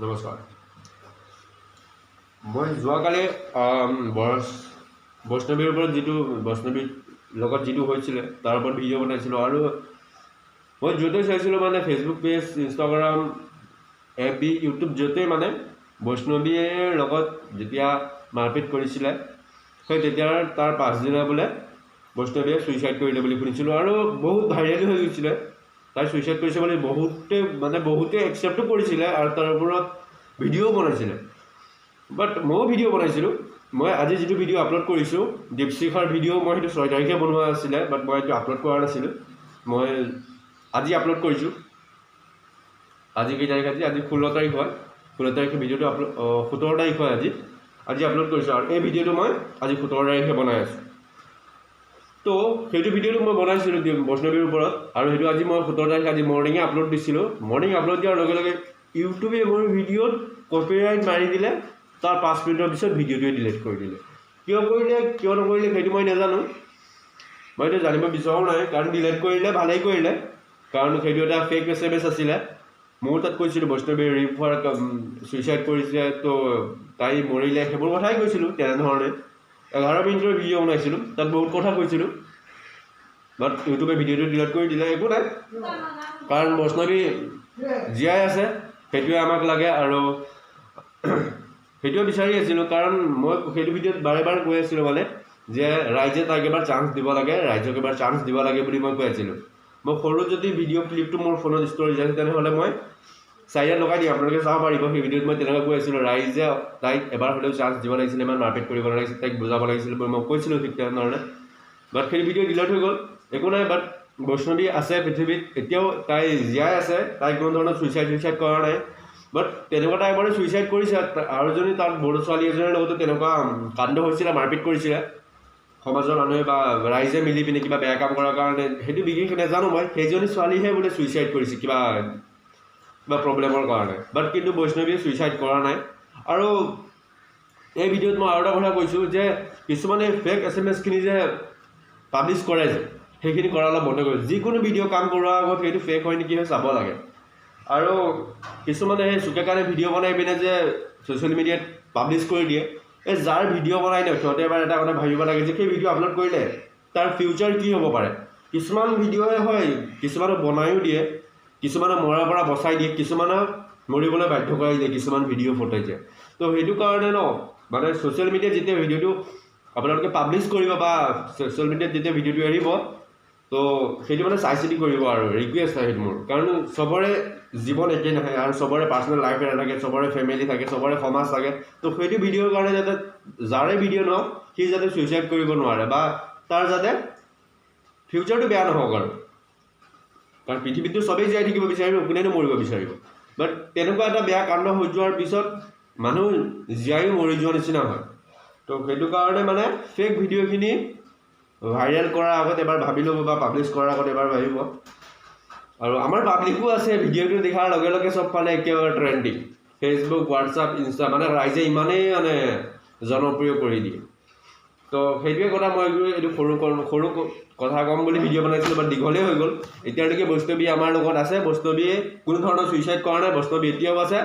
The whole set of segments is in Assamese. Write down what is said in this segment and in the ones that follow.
নমস্কাৰ। মই যোৱাকালি বৈষ্ণৱীৰ ওপৰত যিটো, বৈষ্ণৱীৰ লগত যিটো হৈছিলে, তাৰ ওপৰত ভিডিঅ' বনাইছিলোঁ। আৰু মই য'তেই চাইছিলোঁ, মানে Facebook page, Instagram, FB, YouTube, য'তেই মানে বৈষ্ণৱীৰ লগত যেতিয়া মাৰপিট কৰিছিলে, সেই তেতিয়া তাৰ পাছদিনা বোলে বৈষ্ণৱীয়ে ছুইচাইড কৰিলে বুলি শুনিছিলোঁ আৰু বহুত ভাইৰেলো হৈ গৈছিলে। তাই ছুইচাইড কৰিছে বুলি বহুতে, মানে বহুতে একচেপ্টো কৰিছিলে আৰু তাৰ ওপৰত ভিডিঅ'ও বনাইছিলে। বাট ময়ো ভিডিঅ' বনাইছিলোঁ। মই আজি যিটো ভিডিঅ' আপলোড কৰিছোঁ, দীপশিখাৰ ভিডিঅ', মই সেইটো 6 তাৰিখে বনোৱা আছিলে, বাট মই এইটো আপলোড কৰা নাছিলোঁ। মই আজি আপলোড কৰিছোঁ। আজি কেই তাৰিখ? আজি 16 তাৰিখ হয়। 16 তাৰিখে ভিডিঅ'টো আপলোড, 17 তাৰিখ হয় আজি। আজি আপলোড কৰিছোঁ আৰু এই ভিডিঅ'টো মই আজি 17 তাৰিখে বনাই আছোঁ। তো সেইটো ভিডিঅ'টো মই বনাইছিলোঁ বৈষ্ণৱীৰ ওপৰত আৰু সেইটো আজি মই 17 তাৰিখে আজি মৰ্ণিঙে আপলোড দিছিলোঁ। মৰ্ণিং আপলোড দিয়াৰ লগে লগে ইউটিউবে মোৰ ভিডিঅ'ত কপিৰাইট মাৰি দিলে। তাৰ 5 মিনিটৰ পিছত ভিডিঅ'টোৱে ডিলিট কৰি দিলে। কিয় কৰিলে, কিয় নকৰিলে, সেইটো মই নাজানো। মই এইটো জানিব বিচৰাও নাই। কাৰণ ডিলিট কৰিলে ভালেই কৰিলে, কাৰণ সেইটো এটা ফেক SMS আছিলে। ময়ো তাত কৈছিলোঁ বৈষ্ণৱী ৰেপ হোৱাৰ, ছুইচাইড কৰিছে, তো তাই মৰিলে, সেইবোৰ কথাই কৈছিলোঁ। তেনেধৰণে 11 মিনিটৰ ভিডিঅ' বনাইছিলোঁ, তাত বহুত কথা কৈছিলোঁ। বাট ইউটিউবে ভিডিঅ'টো ডিলিট কৰি দিলে। একো নাই, কাৰণ বৈষ্ণৱী জীয়াই আছে, সেইটোৱে আমাক লাগে আৰু সেইটোৱে বিচাৰি আছিলোঁ। কাৰণ মই সেইটো ভিডিঅ'ত বাৰে বাৰে কৈ আছিলোঁ, মানে যে ৰাইজে তাইক এবাৰ চান্স দিব লাগে, ৰাইজক এবাৰ চান্স দিব লাগে বুলি মই কৈ আছিলোঁ। মই সৰু যদি ভিডিঅ' ক্লিপটো মোৰ ফোনত ষ্ট'ৰেজ আছে, তেনেহ'লে মই চাইডত লগাই দিম, আপোনালোকে চাব পাৰিব। সেই ভিডিঅ'ত মই তেনেকুৱা কৈ আছিলোঁ, ৰাইজে তাইক এবাৰ হ'লেও চান্স দিব লাগিছিলে, ইমান মাৰপিট কৰিব নালাগিছিল, তাইক বুজাব লাগিছিল বুলি মই কৈছিলোঁ ঠিক তেনেধৰণে। বাট সেই ভিডিঅ' ডিলিট হৈ গ'ল, একো নাই। বাট বৈষ্ণৱী আছে পৃথিৱীত, এতিয়াও তাই জীয়াই আছে। তাই কোনো ধৰণৰ ছুইচাইড চুইচাইড কৰা নাই। বাট তেনেকুৱা টাইপৰে ছুইচাইড কৰিছে আৰু এজনী, তাত বড়ো ছোৱালী এজনীৰ লগতো তেনেকুৱা কাণ্ড হৈছিলে, মাৰপিট কৰিছিলে সমাজৰ মানুহে বা ৰাইজে মিলি পিনে কিবা বেয়া কাম কৰাৰ কাৰণে। সেইটো বিশেষ নাজানো মই। সেইজনী ছোৱালীহে বোলে ছুইচাইড কৰিছে কিবা কিবা প্ৰব্লেমৰ কাৰণে। বাট কিন্তু বৈষ্ণৱীয়ে ছুইচাইড কৰা নাই। আৰু এই ভিডিঅ'ত মই আৰু এটা কথা কৈছোঁ যে কিছুমানে ফেক SMS খিনি যে পাব্লিছ কৰে যে, সেইখিনি কৰা অলপ বন্ধ কৰিব। যিকোনো ভিডিঅ' কাম কৰোৱাৰ আগত সেইটো ফেক হয় নেকি সেই চাব লাগে। আৰু কিছুমানে সেই চুকে কাণে ভিডিঅ' বনাই পিনে যে ছ'চিয়েল মিডিয়াত পাব্লিছ কৰি দিয়ে, এই যাৰ ভিডিঅ' বনাই ন, সিহঁতে এবাৰ এটা কথা ভাবিব লাগে যে সেই ভিডিঅ' আপলোড কৰিলে তাৰ ফিউচাৰ কি হ'ব পাৰে। কিছুমান ভিডিঅ'য়ে হয়, কিছুমানে বনায়ো দিয়ে, কিছুমানে মৰাৰ পৰা বচাই দিয়ে, কিছুমানক মৰিবলৈ বাধ্য কৰাই দিয়ে কিছুমান ভিডিঅ' ফুটেজে। তো সেইটো কাৰণে ন, মানে ছ'চিয়েল মিডিয়াত যেতিয়া ভিডিঅ'টো আপোনালোকে পাব্লিছ কৰিব বা ছ'চিয়েল মিডিয়াত যেতিয়া ভিডিঅ'টো এৰিব, তো সেইটো মানে চাই চিতি কৰিব আৰু ৰিকুৱেষ্ট হয় সেইটো মোৰ। কাৰণ চবৰে জীৱন একেই নাথাকে আৰু চবৰে পাৰ্চনেল লাইফ এটা থাকে, চবৰে ফেমিলি থাকে, চবৰে সমাজ থাকে। তো সেইটো ভিডিঅ'ৰ কাৰণে যাতে যাৰে ভিডিঅ' নহওক, সি যাতে ছুইচাইড কৰিব নোৱাৰে বা তাৰ যাতে ফিউচাৰটো বেয়া নহওক। আৰু কাৰণ পৃথিৱীততো চবেই জীয়াই থাকিব বিচাৰিব, কোনেনো মৰিব বিচাৰিব? বাট তেনেকুৱা এটা বেয়া কাণ্ড হৈ যোৱাৰ পিছত মানুহ জীয়াইও মৰি যোৱা নিচিনা হয়। তো সেইটো কাৰণে মানে ফেক ভিডিঅ'খিনি ভাইৰেল কৰাৰ আগত এবাৰ ভাবি ল'ব বা পাব্লিছ কৰাৰ আগত এবাৰ ভাবিব। আৰু আমাৰ পাব্লিকো আছে, ভিডিঅ'টো দেখাৰ লগে লগে চবফালে একেবাৰে ট্ৰেণ্ডিং, ফেচবুক, হোৱাটছআপ, ইনষ্টা, মানে ৰাইজে ইমানেই মানে জনপ্ৰিয় কৰি দিয়ে। তো সেইটোৱে কথা। মই এইটো সৰু সৰু কথা ক'ম বুলি ভিডিঅ' বনাইছিলোঁ, বাট দীঘলেই হৈ গ'ল। এতিয়ালৈকে বৈষ্ণৱী আমাৰ লগত আছে। বৈষ্ণৱীয়ে কোনো ধৰণৰ ছুইচাইড কৰা নাই, বৈষ্ণৱী এতিয়াও আছে।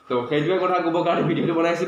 তো সেইটোৱে কথা ক'বৰ কাৰণে ভিডিঅ'টো বনাইছিলোঁ।